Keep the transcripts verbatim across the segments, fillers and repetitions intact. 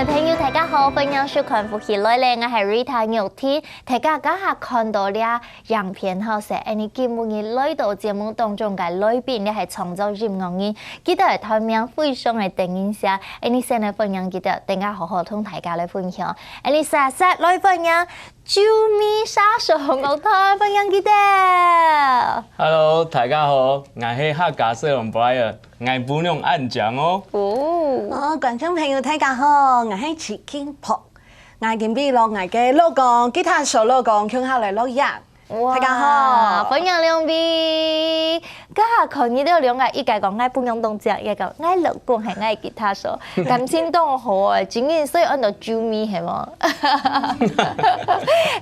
朋友，大家好，歡迎收看《福氣來了》，𠊎係Rita玉婷。大家這下看到這影片吼，係𠊎等今晡日來到節目當中个來賓，這係創作音樂人，佢个團名非常个得人惜。𠊎等先來歡迎佢，等下好好同大家來分享。𠊎等煞煞來歡迎啾咪殺手樂團，歡迎佢。 Hello，大家好，𠊎係客家細郎Brian，𠊎分人恁講哦。哦，觀眾朋友大家好，𠊎係徐金博，𠊎今晡日摎𠊎个老公，吉他手老公共下來錄音。大家好，歡迎兩位。 該下看你兜兩個，一個講𠊎分人當惜，一個講𠊎老公係𠊎吉他手，感情當好誒，真正所以安到啾咪係無？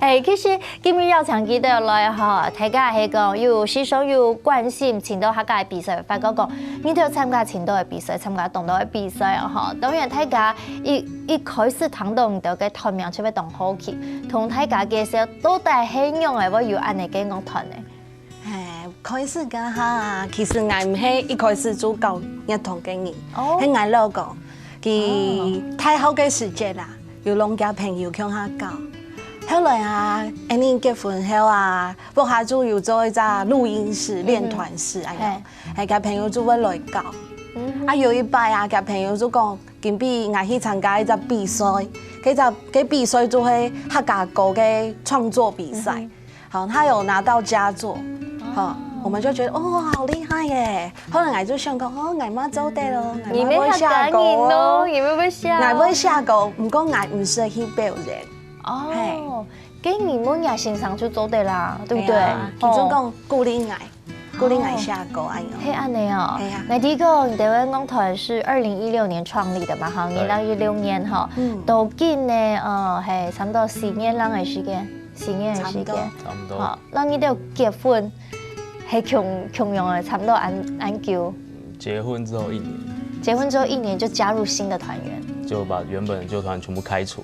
誒，其實今日邀請佢兜來吼，大家係講有時常有關心盡多客家个比賽，發覺講你兜參加盡多个比賽，參加當多个比賽哦吼。當然大家一一開始聽到你兜个團名就會當好奇，同大家介紹到底係仰會會有恁樣个樂團呢？ 誒，開始該下，其實𠊎毋係一開始就搞樂團个人，係𠊎老公，佢大學个時節啦，有摎厥朋友共下搞。後來啊，𠊎等結婚後啊，屋下就有做一隻錄音室、練團室恁樣，係厥朋友就會來搞。啊有一擺啊，厥朋友就講，今晡𠊎去參加一隻比賽，該隻該比賽就係客家歌个創作比賽。 好，他有拿到佳作，好，我們就覺得哦，好厲害耶。後來𠊎就想講，哦，𠊎嘛做得咯，𠊎嘛會寫歌哦，你乜會寫歌，𠊎會寫歌，毋過𠊎毋識去表演。哦，該你問若先生就做得啦，對不對？佢就講鼓勵𠊎，鼓勵𠊎寫歌恁樣。係恁樣哦。那第一個，你兜个樂團是二零一六年創立的嘛？哈，二零一六年哈，到今呢，呃，係差不多四年零个時間。 四年个時間，差不多。好，該你兜結婚係共共樣个，差不多恁恁久。結婚之後一年，結婚之後一年就加入新的團員，就把原本的舊團全部開除。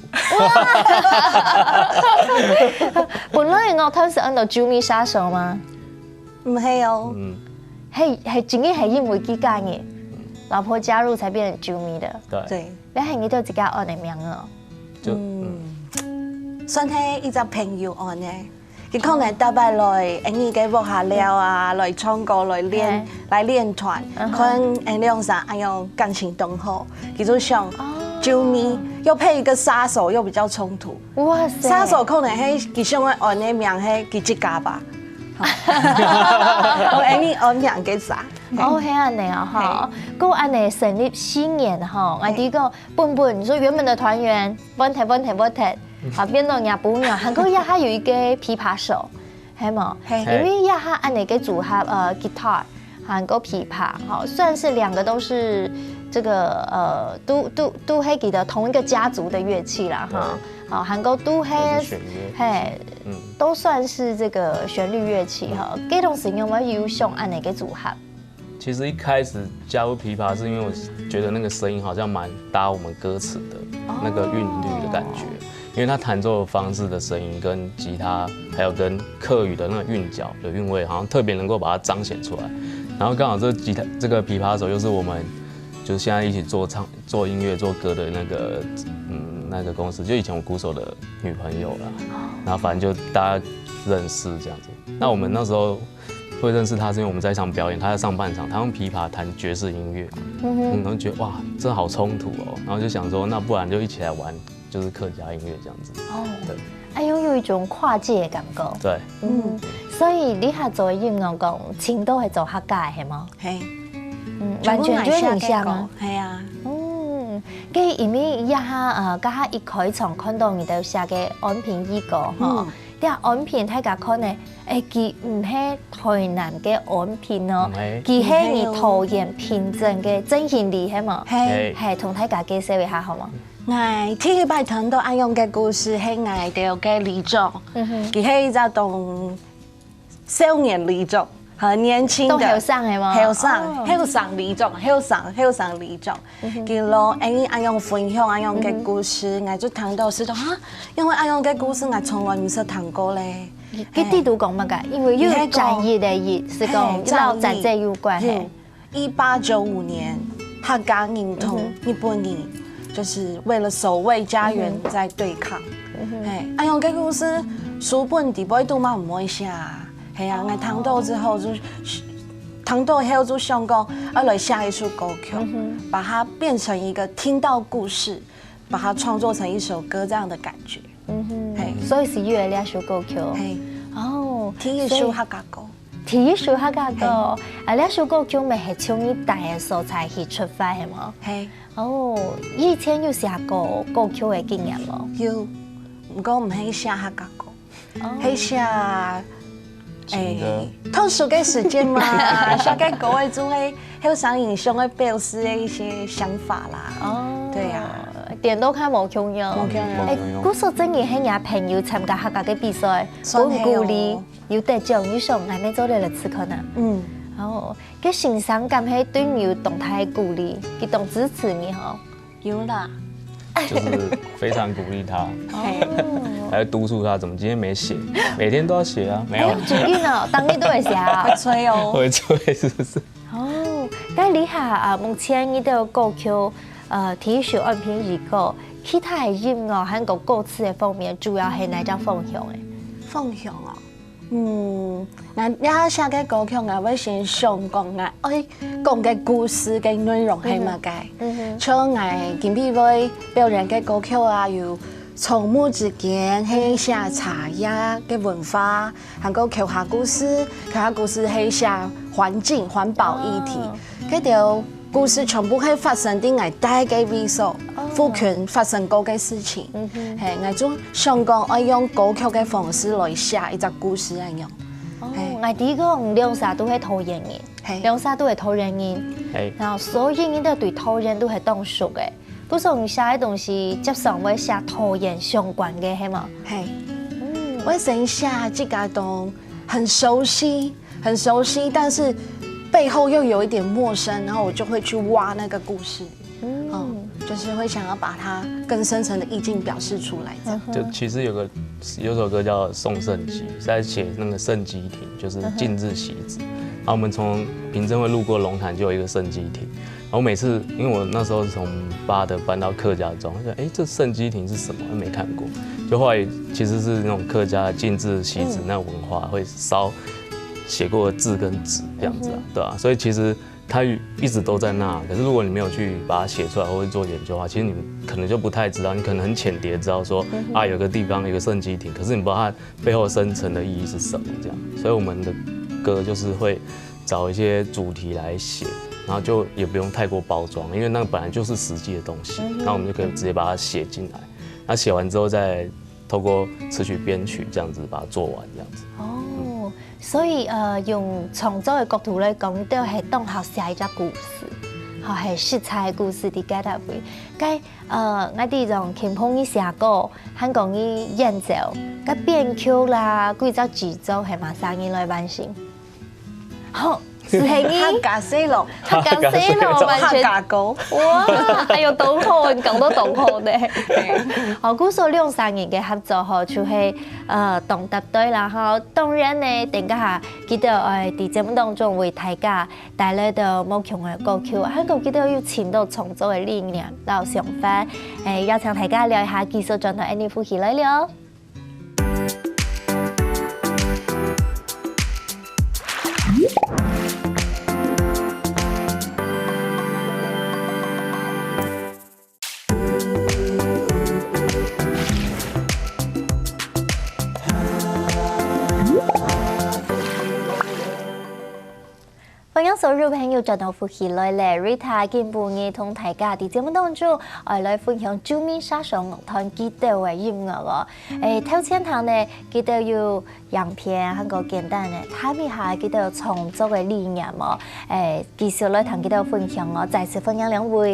本來个樂團係安到啾咪殺手嗎？毋係哦，嗯，係係真个係因為佢嫁人，老婆加入才變成啾咪的。對，對，該係你兜自家安个名哦。就嗯，算係一隻朋友安个。 佢可能逐擺來𠊎等个屋下尞啊，來唱歌，來練，來練團，看𠊎兩儕恁樣感情當好，佢就想，啾咪又配一個殺手，又比較衝突。哇塞！殺手可能係佢想愛安个名係佢自家吧。𠊎等安名个啥？哦，係恁樣哦，哈，過恁樣成立四年哈，𠊎第一個本本你說原本的團員，問題問題問題。 啊，變到若餔娘，還過這下有一個琵琶手，係無？因為這下恁樣个組合，呃，guitar，還過琵琶，哈，算是兩個都是這個呃，都都都係佢个同一個家族的樂器啦，哈。好，還過都係，係，都算是這個旋律樂器哈。該當時有無有想恁樣个組合？ 其實一開始加入琵琶是因為我覺得那個聲音好像蠻搭我們歌詞的那個韻律的感覺，因為他彈奏的方式的聲音跟吉他，還有跟客語的那個韻腳的韻味，好像特別能夠把它彰顯出來。然後剛好這吉他這個琵琶手又是我們就是現在一起做唱做音樂做歌的那個嗯那個公司，就以前我鼓手的女朋友啦，然後反正就大家認識這樣子。那我們那時候 會認識他是因為我們在一場表演，他在上半場，他用琵琶彈爵士音樂，嗯，然後覺得哇，這好衝突哦，然後就想說，那不然就一起來玩，就是客家音樂這樣子。哦，對，哎呦，有一種跨界的感覺。對，嗯，所以你這下做音樂講，盡多係做客家个，係無？係，嗯，完全就係你寫嗎？係啊，嗯，該因為這下呃，這下一開場看到你兜寫个安平一哥哈。 這安平大家看呢，誒，佢毋係台南个安平哦，佢係你桃園平鎮个曾興里，係無？係，係，同大家介紹一下好無？𠊎第一擺聽到恁樣个故事係𠊎兜个里長，佢係一隻當少年里長，很年輕的，當後生个嘛，後生，後生里長，後生後生里長。 佢摎𠊎恁樣分享恁樣个故事，𠊎就聽到係講哈，因為恁樣个故事𠊎從來毋識聽過咧。佢底肚講麼个？因為有戰役个役，係講摎戰爭有關係。一八九五年，客家人同日本人就是為了守衛家園在對抗。嘿，哎喲，這故事書本底背都嘛毋會寫啊。嘿啊，𠊎聽到之後就，聽到後就想講，要來寫一首歌曲，把它變成一個聽到故事，把它創作成一首歌這樣的感覺。嗯哼，嘿，所以是有這首歌曲。嘿，哦，第一首客家歌。第一首客家歌，啊，這首歌曲乜係從你戴个所在去出發，係無？嘿，哦，以前有寫過歌曲个經驗無？有，毋過毋係寫客家歌，係寫，欸，特殊个時間嘛，寫个歌个就係後生人想愛表示个一些想法啦。哦，對啊，點都看無共樣。無共樣。欸，故所正經係若朋友參加客家个比賽，算係哦。 有得獎，你想𠊎乜做得來試看啊？嗯，哦，該先生敢係對你有當大个鼓勵，佢當支持你吼？有啦，就是非常鼓勵他，哦，還要督促他怎麼今天沒寫，每天都要寫啊，沒有，哎，真的哦，當日都會寫啊，會催哦，會催是不是？哦，該這下啊，目前你兜歌曲，呃，第一首安平一個，其他个音樂還有歌詞个方面，主要係哪隻方向个？方向哦。 嗯，𠊎這下寫个歌曲，𠊎會先想講𠊎愛講个故事个內容係麼个。像𠊎今晡日會表演个歌曲啊，有草木之間係寫茶葉个文化，還過橋下故事，橋下故事係寫環境、環保議題。該兜 故事全部係發生在𠊎戴个位所，附近發生過个事情。係，𠊎就想講愛用歌曲个方式來寫一隻故事恁樣。哦，𠊎知講兩儕都係桃園人，係，兩儕都係桃園人，係，然後所以你兜對桃園都係當熟个。故所你寫个東西，接上會寫桃園相關个，係無？係，嗯，𠊎先寫自家當很熟悉， 很熟悉，但是背後又有一點陌生，然後我就會去挖那個故事，嗯，就是會想要把它更深層的意境表示出來，這樣。就其實有個有首歌叫《送聖機》，是在寫那個聖機亭，就是禁制席子。然後我們從平鎮會路過龍潭，就有一個聖機亭。然後每次，因為我那時候是從八德搬到客家庄，就哎，這聖機亭是什麼？沒看過。就後來其實是那種客家禁制席子那文化，會燒 寫過的字跟紙這樣子啊，對啊，所以其實它一直都在那，可是如果你沒有去把它寫出來或者做研究的話，其實你可能就不太知道，你可能很淺碟知道說，啊，有個地方有個聖機亭，可是你不知道它背後深層的意義是什麼這樣。所以我們的歌就是會找一些主題來寫，然後就也不用太過包裝，因為那本來就是實際的東西，那我們就可以直接把它寫進來。那寫完之後再 透過詞曲編曲這樣子把它做完這樣子。哦，所以呃，用創作个角度來講，你兜係當好寫一隻故事，吼，係實在个故事佇該搭位。該呃，𠊎知講，聽朋友寫歌，還講你演奏，該編曲啦，幾隻製作係麼儕人來完成？ 吼，係你。客家西路，客家西路，客家西路，完全。客家歌。哇，還有當好，你講到當好呢。好，故所兩儕人个合作吼，就係呃，當搭對啦吼。當然呢，等下記得愛在節目當中為大家帶來个無共个歌曲，還過記得有尋到創作个理念摎想法。欸，邀請大家尞一下，繼續轉到𠊎等福氣來了。 歡迎所有朋友轉到福氣來了，Rita今晡日同大家在節目當中，愛來分享九米沙手樂團佢兜个音樂哦。欸，頭前聽呢，佢兜有影片，還過簡單个談一下佢兜創作个理念哦。欸，繼續來同佢兜分享哦，再次歡迎兩位，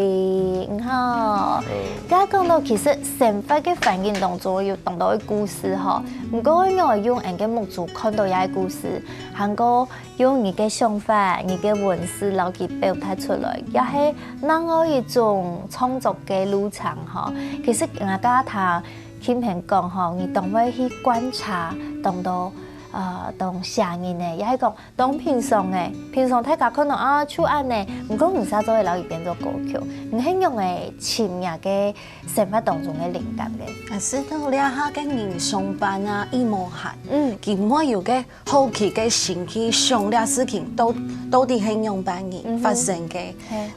你好。剛剛講到其實生活个環境當中有當多个故事吼，毋過愛用𠊎个目珠看到這个故事，還過 用你个想法、你个文字摎佢表達出來，也係另外一種創作个路程吼。其實𠊎頭先聽Kim講吼，你當會去觀察當多呃，當寫人个，也係講當平常个，平常大家看到啊就恁呢，毋過你煞做會摎佢編做歌曲，你係仰仔尋若个生活當中个靈感个？啊，係到這下个人上班啊，已無閒，嗯，佢會有个好奇个心去想這事情到到底係仰般人發生个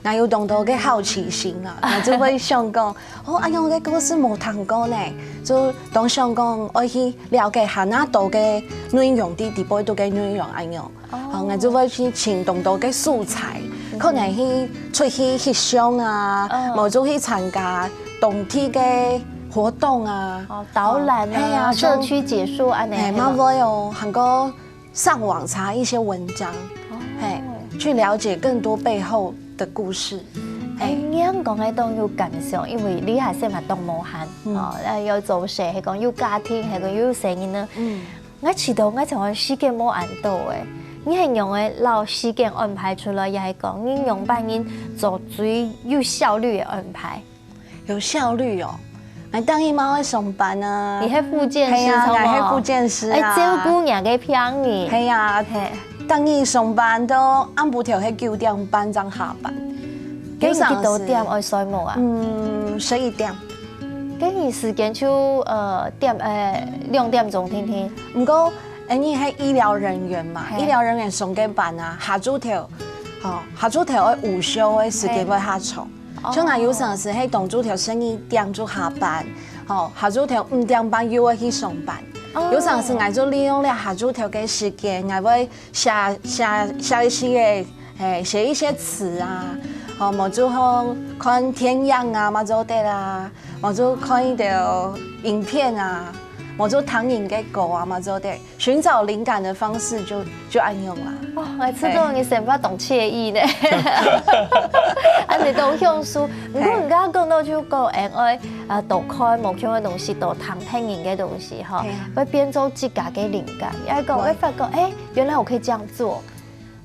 ，𠊎有當多个好奇心啊，𠊎就會想講，哦，恁樣个故事無聽過呢，就當想講愛去了解還較多个內容，知知背肚个內容恁樣。哦，𠊎就會去尋當多个素材，可能去出去翕相啊，無就去參加當地个活動啊，哦，導覽啊，係啊，社區解說恁呢，係嘛？嘛會哦，還過上網查一些文章，哦，係，去了解更多背後的故事。哎，你恁講个當有感想，因為你還係嘛當無閒，哦，又做事，係講有家庭，係講有細人呢。嗯，𠊎試著𠊎像个時間無恁多誒，你係仰仔摎時間安排出來，也係講你仰般人做最有效率个安排？ 有效率哦。𠊎逐日嘛愛上班啊。你係復健師，係啊，𠊎係復健師啊。愛照顧若个病人。係啊，係。逐日上班到暗晡頭係九點半正下班。該你幾多點愛睡目啊？嗯，十一點。該你時間就呃點呃兩點鐘定定。毋過，因為係醫療人員嘛，醫療人員上个班啊，下晝頭，吼，下晝頭愛午休个時間會較長。 像𠊎有成時係當晝頭十二點就下班，吼，下晝頭五點半又愛去上班。有成時𠊎就利用這下晝頭个時間，𠊎會寫寫寫一些个，誒，寫一些詞啊，吼，無就好看電影啊，嘛做得啦，無就看一條影片啊，無就聽人个歌啊，嘛做得。 尋找靈感的方式就就恁樣啦。哇，𠊎知著你生活當愜意呢，恁仔當享受。毋過你頭先講著就講，誒，愛啊多看無共个東西，多聽別人个東西吼，會變做自家个靈感。也係講會發覺，誒，原來我可以這樣做。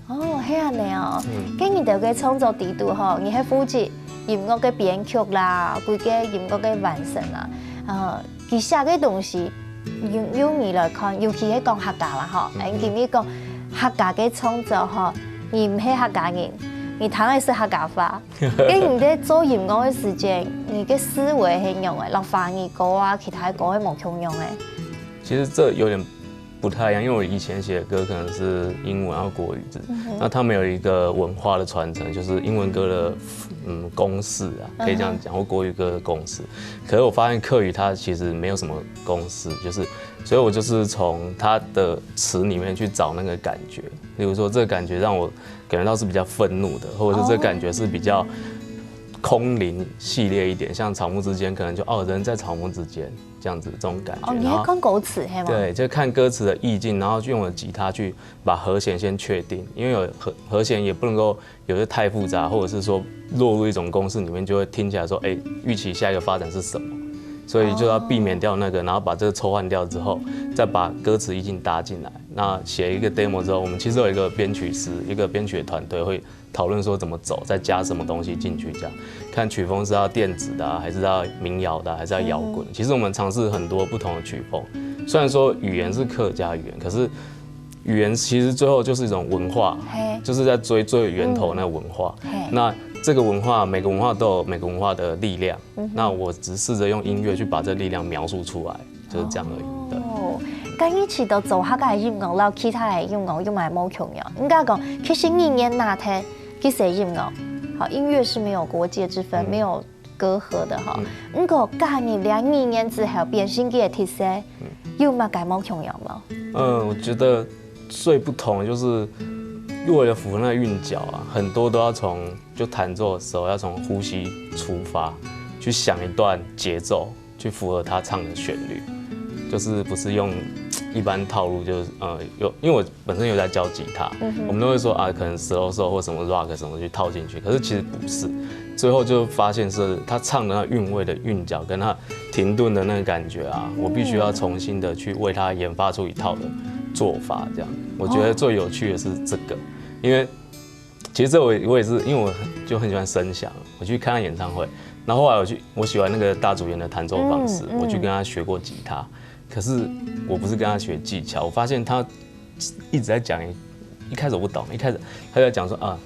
哦，係恁仔哦。該你兜个創作裡肚吼，你係負責音樂个編曲啦，歸个音樂个完成啦，呃， 佢寫个東西，用用你來看，尤其係講客家啦吼，𠊎今日講客家个創作吼，你毋係客家人，你聽个係客家話。該你在做音樂个時間，你个思維係仰仔，摎華語歌啊，其他个歌係無共樣个？其實這有點不太一樣，因為我以前寫的歌可能是英文啊、國語字，那他們有一個文化的傳承，就是英文歌的嗯公式啊，可以這樣講，或國語歌的公式。 可是我發現客語它其實沒有什麼公式，就是，所以我就是從它的詞裡面去找那個感覺。例如說，這個感覺讓我感覺到是比較憤怒的，或者是這個感覺是比較空靈系列一點，像草木之間可能就哦，人在草木之間這樣子這種感覺。哦，你還看歌詞係嗎？對，就看歌詞的意境，然後就用了吉他去把和弦先確定，因為有和和弦也不能夠 有些太複雜，或者是說落入一種公式裡面，就會聽起來說，哎，預期下一個發展是什麼？所以就要避免掉那個，然後把這個抽換掉之後，再把歌詞意境搭進來。那寫一個 demo 之後，我們其實有一個編曲師，一個編曲的團隊會討論說怎麼走，再加什麼東西進去，這樣看曲風是要電子的啊，還是要民謠的啊，還是要搖滾？其實我們嘗試很多不同的曲風，雖然說語言是客家語言，可是 語言其實最後就是一種文化，就是在追最源頭那個文化。那這個文化，每個文化都有每個文化的力量。那我只試著用音樂去把這力量描述出來，就是這樣而已。對。哦，該一直都做客家音樂，摎其他个音樂又蠻無共樣。應該講，其實語言哪忒，其實音樂，好，音樂是沒有國界之分，沒有 隔閡个吼。毋過加入這語言之後，變成佢个特色，有麼个無共樣無？嗯，我覺得最不同的就是為了符合那個韻腳啊，很多都要從，就彈奏的時候要從呼吸出發，去想一段節奏，去符合他唱的旋律，就是不是用一般套路，就是呃有，因為我 本身有在教吉他，我們都會說啊，可能 slow slow 或什麼 rock 什麼去套進去，可是其實不是，最後就發現是他唱的那韻味的韻腳跟他停頓的那個感覺啊，我必須要重新的去為他研發出一套的做法，這樣。我覺得最有趣的是這個，因為其實我我也是因為我就很喜歡聲響，我去看他演唱會，然後後來我去我喜歡那個大竹巖的彈奏方式，我去跟他學過吉他，可是我不是跟他学技巧，我发现他一直在讲，一开始我不懂，一开始他就讲说啊，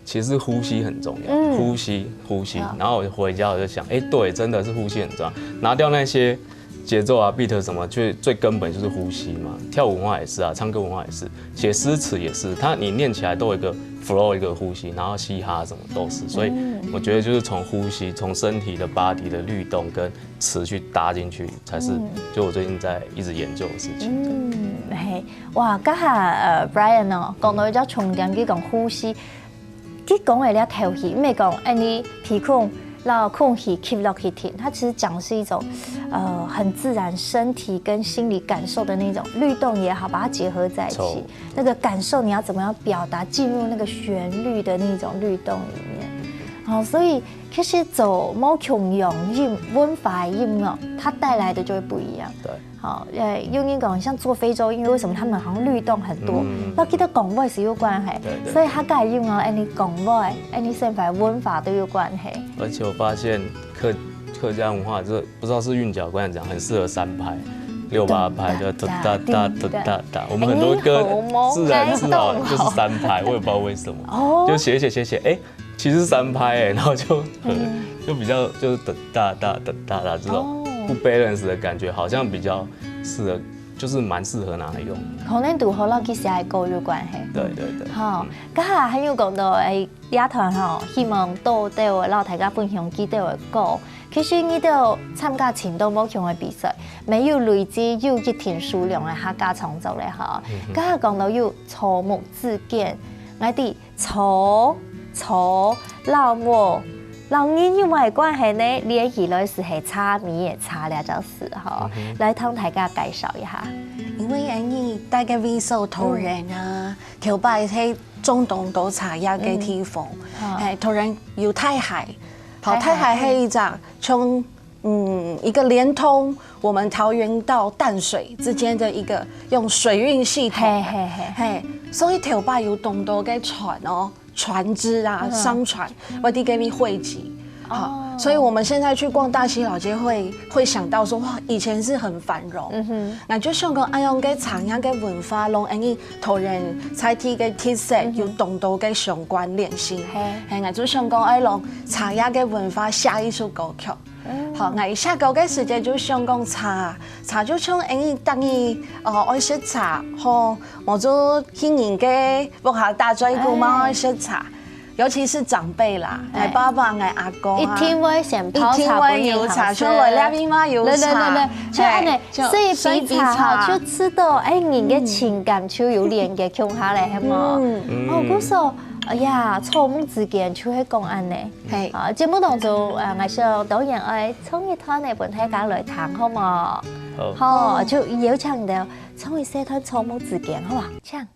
其实呼吸很重要，嗯。呼吸呼吸。好。然后我回家我就想，哎，对，真的是呼吸很重要。拿掉那些节奏啊、beat 什么，就最根本就是呼吸嘛。跳舞文化也是啊，唱歌文化也是，写诗词也是。它你念起来都有一个 flow，一个呼吸，然后嘻哈什么都是。所以我觉得就是从呼吸，从身体的 body 的律动跟词去搭进去，才是就我最近在一直研究的事情。嗯，嘿，哇，刚才呃 Brian 哦，讲到一个重点，佢讲呼吸，佢讲个了透氣，毋係讲哎你鼻孔让空气吸落去停，它其实讲是一种呃很自然身体跟心理感受的那种律动也好，把它结合在一起。那个感受你要怎么样表达，进入那个旋律的那种律动里面。好，所以其实走 Mokyo 用音文化的音乐，它带来的就会不一样。对。好，呃，有人讲像做非洲音乐，为什么他们好像律动很多？嗯。那跟讲话是有关系，对，对。所以他跟音乐，哎，你讲话，哎，你生活文化都有关系。而且我发现客客家文化，这不知道是韵脚关系怎样，很适合三拍、六八拍，就哒哒哒哒哒哒。我们很多歌自然自然就是三拍，我也不知道为什么。哦。就写写写写，哎，其实是三拍哎，然后就很就比较就是哒哒哒哒哒哒这种不 balance 的感觉，好像比较适合，就是蛮适合拿来用。可能都和老师写个歌有关系。对对对。好，刚才还有讲到，哎，乐团吼，希望多多个老大家分享几多个歌。其实你都参加真多不同个比赛，乜有累积有一定数量个客家创作咧吼。刚才讲到有草木之间，我哋 草、草、老木，老人有麼个關係呢？連起來是係茶米个茶這隻字吼，來同大家介紹一下。因為恁樣大家會所桃園啊，頭擺係種當多茶葉个地方，係，桃園有大溪，好，大溪係一隻像 嗯，一個連通我們桃園到淡水之間的一個用水運系統的。嘿，嘿，嘿。嘿，所以頭擺有當多个船哦，船隻啊，商船，會在該邊匯集。好，所以我們現在去逛大溪老街會，會想到說，哇，以前是很繁榮。嗯哼。那就想講，哎喲，該茶葉个文化，攏恁樣桃園在地个特色有當多个相關聯性。嘿。嘿，那就想講，哎，攏茶葉个文化寫一首歌曲。 好，𠊎寫歌个時節就想講茶，茶就像恁樣逐日，呃，愛食茶，吼，無就去人个屋下打嘴鼓嘛，愛食茶。尤其是長輩啦，𠊎爸爸、𠊎阿公啊，一定會先泡茶分人好食。一定會有茶，像𠊎這邊嘛有茶。對，對，對，對，就恁樣，所以比茶吼，就知道，哎，人个情感就有連結共下來，係無？嗯。哦，故所，哎呀，草木之間就係講恁樣。 嘿。啊，節目當中，呃，𠊎想當然愛唱一段來分大家來聽，好無？好。好，就邀請到唱一小段草木之間，好無？請。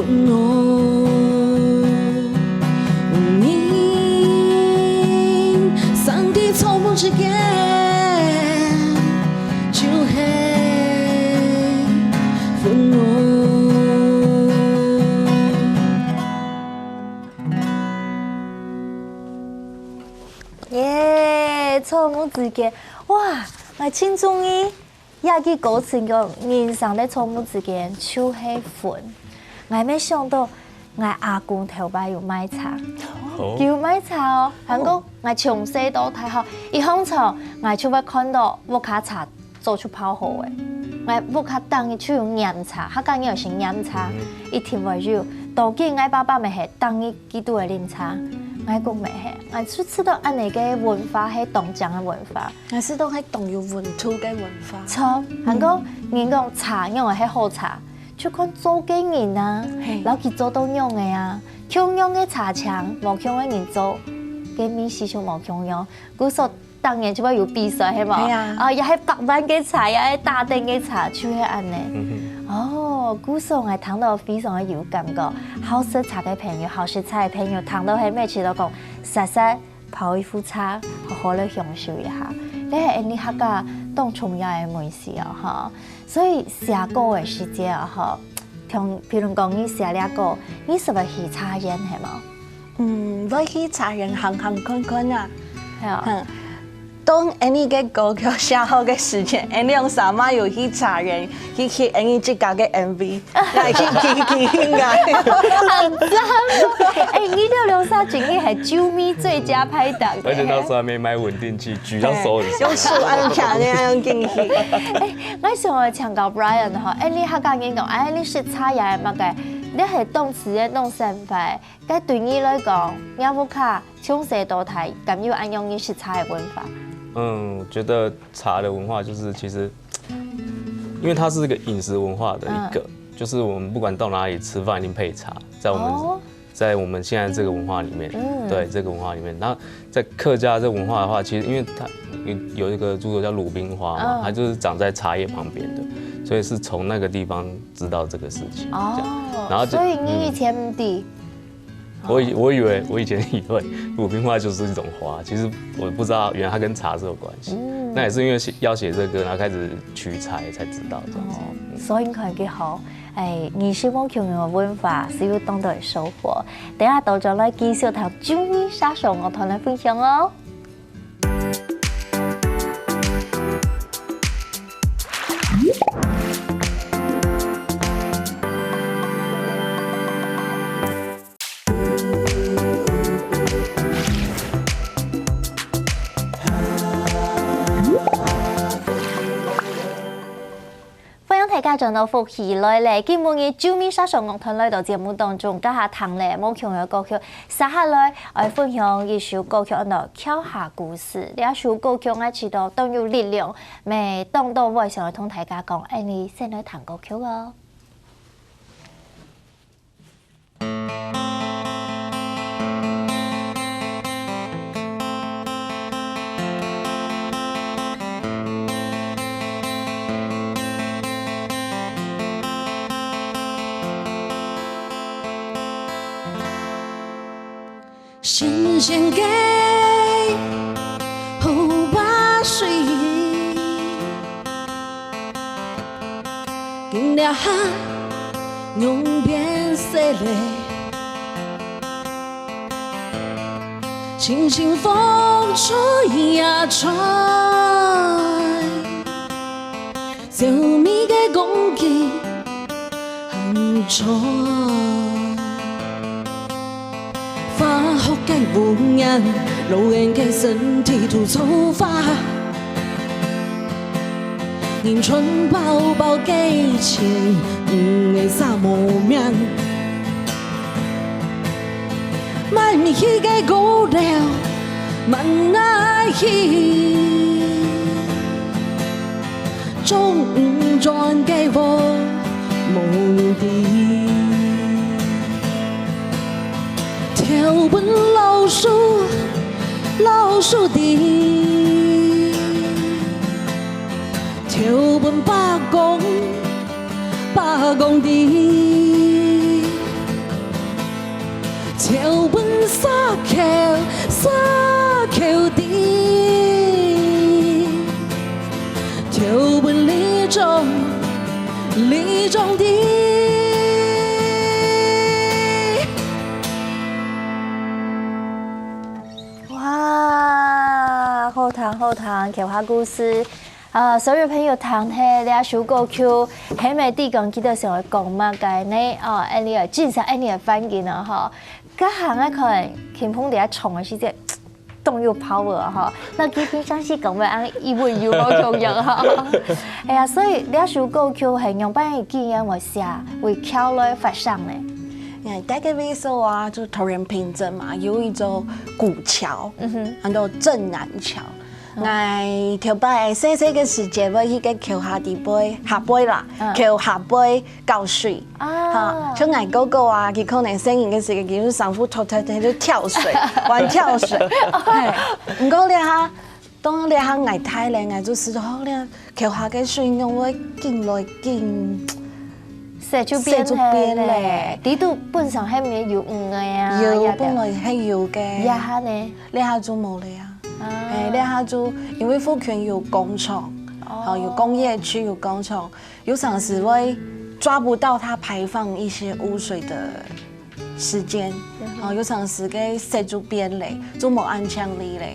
分我。明，上帝草木之間，就係分我。耶，草木之間，哇，𠊎盡中意。 這句歌詞講，人生在草木之間就係分。𠊎乜想到，𠊎阿公頭擺有賣茶，哦。佢有賣茶哦。還過，𠊎從細到大吼，一䟘床，𠊎就會看到屋下茶早就泡好个。𠊎屋下當日就有菴茶，客家人有食菴茶，嗯。一定會有。到今𠊎爸爸乜係當日佢都會啉茶，𠊎公乜係。𠊎就知道恁呢个文化係當靚个文化。 𠊎試著係當有溫度个文化。著，還過人講茶仰會係好茶，就看做个人啊，嘿。摎佢做到仰个啊。共樣个茶青，無共个人做，个味緒就無共樣。故所當然就會有比賽，係無？係啊。啊，也係百萬个茶，也係打等个茶，就係恁呢。嗯哼。哦，故所𠊎聽到非常个有感覺。好食茶个朋友，好食茶个朋友，聽到係乜試著講，實在 泡一壺茶，好好來享受一下。這係𠊎俚客家當重要个味緒哦，吼。所以寫歌个時節哦，吼，像譬如講你寫這歌，你係會去茶園係無？嗯，會去茶園行行看看啊。係啊。嗯，當𠊎俚个歌曲寫好个時間，𠊎兩儕嘛有去茶園，去翕𠊎俚自家个M V。 來去去去，應該。很讚哦！哎，你兜兩儕真个係酒迷最佳拍檔。而且那時候還沒買穩定器，舉到手很酸。用手按呢搶，那樣進去。哎，𠊎想愛請教Brian吼，哎，你客家人講，哎，你食茶也麼个，你係當時个當生活，該對你來講，你屋下從細到大，敢有恁樣个食茶个文化？嗯，我覺得茶的文化就是其實，因為它是一個飲食文化的一個，嗯。就是我們不管到哪裡吃飯，一定配茶，在我們，哦。在我們現在這個文化裡面，嗯。對，這個文化裡面，那在客家這文化的話，其實因為它有一個豬肉叫魯冰花嘛，嗯。它就是長在茶葉旁邊的，所以是從那個地方知道這個事情，這樣。哦，然後就，所以你以前毋知？嗯。 我以，我以為，我以前以為魯冰花就是一種花，其實我不知道原來它跟茶是有關係。嗯。那也是因為寫，要寫這歌，然後開始取材才知道這樣子。哦，嗯。所以你看幾好，哎，認識無共樣个文化，係有當多个收穫。等下倒轉來繼續同九米殺手樂團來分享哦。 歡迎大家轉到福氣來了。今晡日九米殺手樂團來到節目當中，這下聽了無共樣个歌曲，接下來愛分享一首歌曲，安到《橋下故事》。這首歌曲𠊎試著當有力量，乜當多話想愛同大家講，恁呢先來聽歌曲哦。 新鮮个河壩水，今這下仰變色了？輕輕風吹呀吹， 小米个公雞還在。化學个污染，老人个身體都燥化。人穿薄薄个衫，毋會儕無命。 買毋起个高樓，滿哪去？種毋轉个禾，無地。投分老鼠，老鼠知。投分伯公， 伯公知，撒口，撒口的，投奔你中，你中的。哇，好聽好聽，客話故事。啊，所有朋友聽忒這首歌曲，係毋係知講佢兜想愛講麼个呢？哦，恁樣啊，真係恁樣个反應啊，吼。 該行个看，輕鬆在唱个時節，當有 power 吼。該佢平常時講話恁一文有無共樣吼。哎呀，所以這首歌曲係仰般个機緣會寫，會綴來發想呢？哎，大家會說啊，就桃園平鎮嘛，有一座古橋，嗯哼。安到鎮瀾橋。𠊎頭擺細細个時節，會去該橋下底背，下背啦，嗯。橋下背 搞水。啊。哈，像𠊎哥哥啊，佢可能細人个時節，佢就上課偷偷偷就跳水，玩跳水。嘿，毋過這下，當這下𠊎大了，𠊎就知道，哦，這橋下个水仰會緊來緊，色就變色就變了。了。底肚本身係毋係有魚个啊？有，也得。本來係有个。這下呢？這下就無了啊。啊。哎，這下就因為附近有工廠，哦。哦，有工業區，有工廠， 有常時會抓不到它排放一些污水的時間，嗯哼。哦，有常時个色就變了，就無恁淨俐了。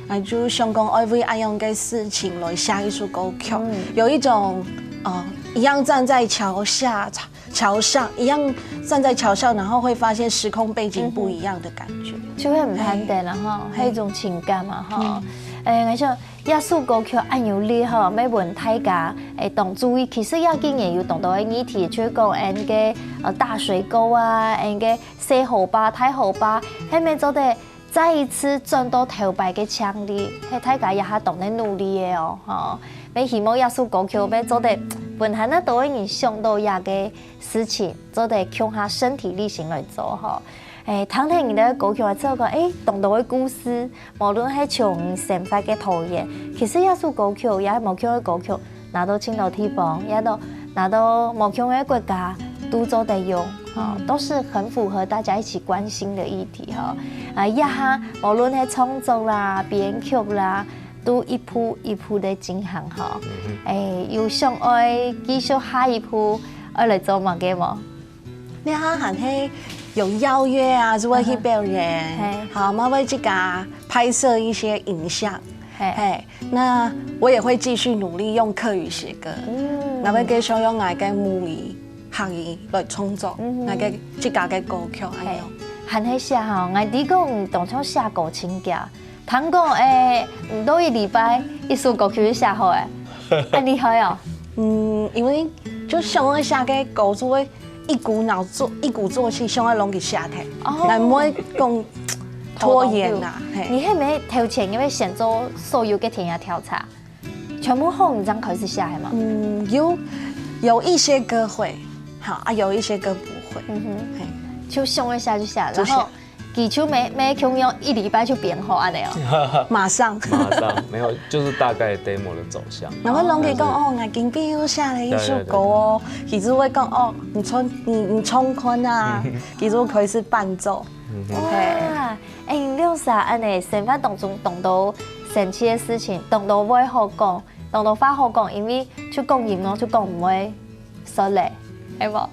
啊，就想講愛為恁樣个事情來寫一首歌曲，嗯。有一種，呃，一樣站在橋下，橋上，一樣站在橋上，然後會發現時空背景不一樣的感覺。嗯哼。就會很難得了哈，嘿。還有一種情感嘛哈。嗯。哎，我想 這首歌曲恁有力吼，愛問大家，誒，當注意，其實這幾年有當多个議題，就係講𠊎个，呃，大水溝啊，𠊎个細河壩、大河壩，係毋係做得再一次轉到頭擺个淨俐，係大家這下當在努力个哦，吼。也希望這首歌曲愛做得分還較多个人想到這个事情，做得共下身體力行來做吼。誒，聽聽你个歌曲之後講，誒，當多个故事， 無論係從生活个桃園，其實這首歌曲也係無共个歌曲，拿到盡多地方，也都拿到無共个國家都做得用，哦，嗯。都是很符合大家一起關心的議題哈。啊，這下無論係創作啦、編曲啦，都一步一步的進行哈。嗯哼。誒，有想愛繼續下一步，愛來做麼个無？ 這下還係有邀約啊，就會去表演，嗯哼。嘿。好，嘛會自家拍攝一些影像。嘿。嘿，那我也會繼續努力用客語寫歌。嗯。𠊎會繼續用𠊎个母語、客語來創作，嗯哼。𠊎个自家个歌曲，恁樣。嘿，還係寫吼，𠊎知講當像寫歌情節， 聽講，誒，毋到一禮拜，一首歌曲就寫好誒，恁厲害哦。嗯，因為就想愛寫个歌，就會一股腦做，一鼓作氣，想愛攏去寫忒。哦。𠊎毋會講拖延啦，嘿。你係毋係頭前因為先做所有个田野調查，全部好你正開始寫係無？嗯，有，有一些歌會，好，啊，有一些歌不會，嗯哼。嘿。就想愛寫就寫，就寫。然後 佢就無，無共樣一禮拜就編好恁樣哦。馬上。馬上，沒有，就是大概demo的走向。然後攏佢講，然後哦，𠊎今晡日又寫了一首歌哦，對，對，對，對。佢就會講，哦，你唱，你，你唱看啊，佢就開始伴奏。嗯哼。哇，誒，你兩儕恁樣生活當中當多神奇个事情，當多話好講，當多話好講，因為就講音樂就講毋會煞咧，係無？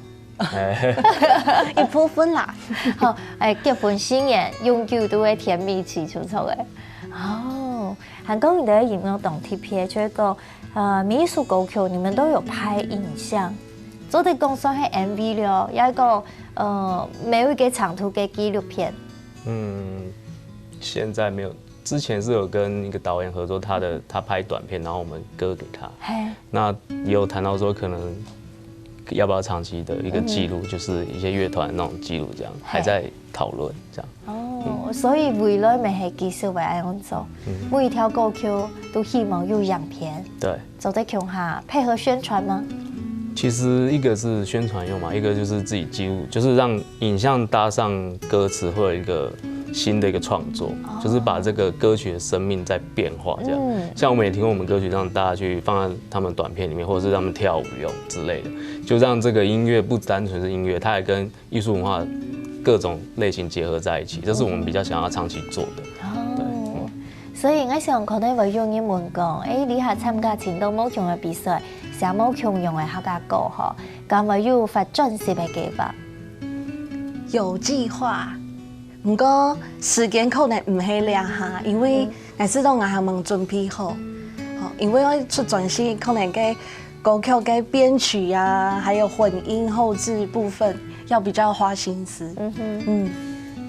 一部分啦。好，誒，結婚四年，永久都會甜蜜期，就著誒。哦，還講你个音樂當特別，就係講，呃，每一首歌曲你們都有拍影像，做得講算係MV了，也係講，呃，每一個長度个紀錄片。嗯，現在沒有，之前是有跟一個導演合作，他的，他拍短片，然後我們歌給他。嘿。那也有談到說，可能要不要長期的一個記錄，嗯哼。就是一些樂團的那種記錄，這樣，嘿。還在討論，這樣。哦，嗯。所以未來乜係繼續會恁樣做，嗯。每一條歌曲都希望有影片。對。 做得共下配合宣傳嗎？其實一個是宣傳用嘛，一個就是自己記錄，就是讓影像搭上歌詞，會有一個新的一個創作，哦。就是把這個歌曲的生命再變化這樣。嗯。像我們也聽過我們歌曲，讓大家去放在他們短片裡面，或者是他們跳舞用之類的，就讓這個音樂不單純是音樂，它還跟藝術文化各种类型结合在一起，这是我们比较想要长期做的。对，哦嗯。所以我想可能會有人問講，誒，你還參加盡多無共个比賽，寫無共樣个客家歌吼，敢會有發專輯个計劃？有計劃，毋過時間可能毋係這下，因為還係都還吂準備好。好，因為要出專輯，可能个歌曲个編曲啊，還有混音後製部分要比較花心思。嗯哼，嗯，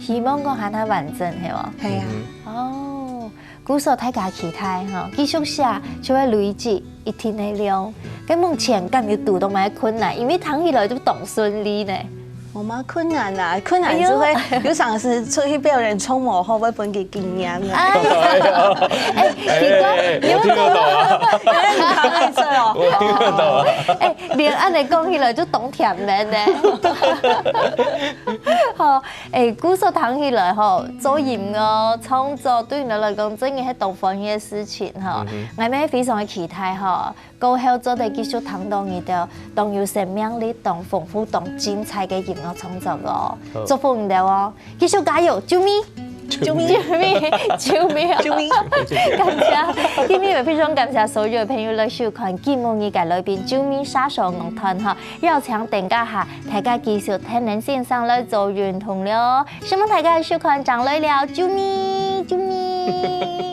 希望講還較完整，係無？係啊。哦，故所大家期待吼，繼續寫就會累積一定个量。該目前敢有堵到麼个困難？因為聽起來就當順利呢。無麼困難啦，困難就會有常時出去表演衝無好，會分佢經驗啦。哎，哎，奇怪，哎，我听得懂啊，有點卡在這哦。我听得懂啊。哎，連恁樣講起來就當甜美呢。好，哎，故所聽起來吼，做音樂創作對你來講真个係當歡喜个事情吼，𠊎也非常个期待吼。 過後做得繼續聽到你兜當有生命力、當豐富、當精彩个音樂創作哦！祝福你兜哦！繼續加油，啾咪！啾咪！啾咪！啾咪！啾咪！感謝，今日也非常感謝所有个朋友來收看今晡日个來賓啾咪殺手樂團哈，邀請等一下大家繼續跈等先生來做運動了哦！希望大家收看，正來尞，啾咪！啾咪！